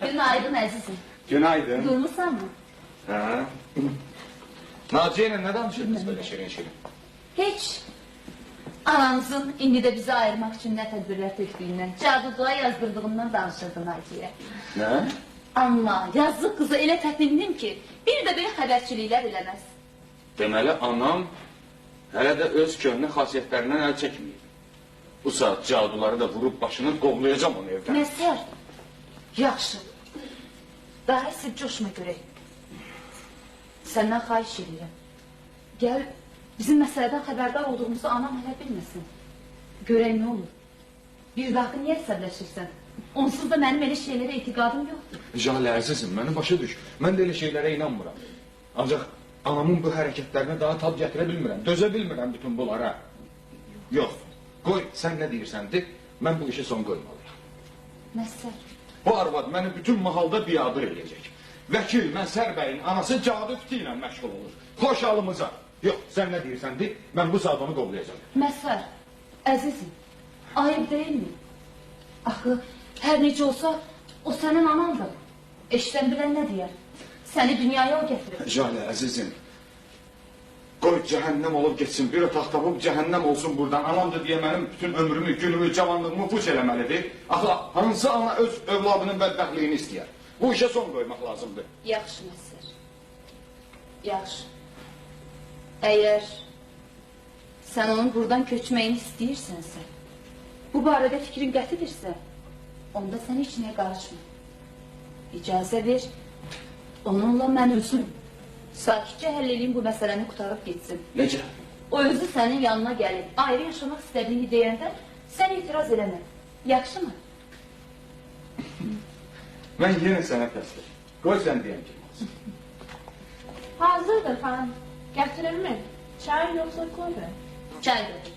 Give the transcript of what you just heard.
Günaydın əzizim. Günaydın. Durmuşsan mı? Ha. Naciye ilə nə danışırdınız belə şirin-şirin? Heç. Anamızın indi də bizi ayırmaq üçün nə tədbirlər tökdüyündən, caduduğa yazdırdığından danışırdı Naciye. Nə? Amma yazıq qıza elə təpindim ki, bir də belə xəbərçiliklər eləməz. Deməli, anam hələ də öz köhnə xasiyyətlərindən əl çəkməyib. Bu saat caduları da vurub başını qovlayacam onu evdən. Məsər, yaxşı. Daha esib coşma görək. Səndən xahiş edirəm. Gəl, bizim məsələdən xəbərdar olduğumuzu anam hələ bilməsin. Görək nə olur. Bir daxı niyə əsəbləşirsən? Onsuz da mənim elə şeylərə etiqadım yoxdur. Jalə əzizim, məni başa düş. Mən də elə şeylərə inanmıram. Ancaq anamın bu hərəkətlərinə daha tab gətirə bilmirəm. Dözə bilmirəm bütün bunlara. Yox, qoy sən nə deyirsən de, mən bu işə son qoymalıyam. Məsər. Bu arvad məni bütün mahalda biabır eləyəcək. Vəkil Məsər bəyin anası cadu fiti ilə məşğul olur. Xoş halımıza. Yox, sən nə deyirsən de, mən bu saat onu qovlayacağam. Məsər, əzizim, ayıb deyilmi? Axı, hər necə olsa, o sənin anandır. Eşidən bilən nə deyər? Səni dünyaya o gətirir. Jalə, əzizim, qoy cəhənnəm olub getsin, bir otaq tapıb cəhənnəm olsun buradan. Anamdır deyə mənim bütün ömrümü, günümü, cavanlığımı puç eləməlidir. Axı, hansı ana öz övladının bədbəxtliyini istəyər? Bu işə son qoymaq lazımdır. Yaxşı, Məsər, yaxşı. Əgər sən onun buradan köçməyini istəyirsənsə, bu barədə fikrin qətidirsə, onda sən heç nəyə qarışma. İcazə ver, onunla mən özüm sakitcə həll eləyim bu məsələni qurtarıb getsin. Necə? O özü sənin yanına gəlib, ayrı yaşamaq istədiyini deyəndə sən etiraz eləmə. Yaxşı mı? Mən yenə sənə təslim. Qoy sən deyən kimi olsun. Hazırdır xanım. Gətirirmi? Çay yoxsa kofe? Çay gətir.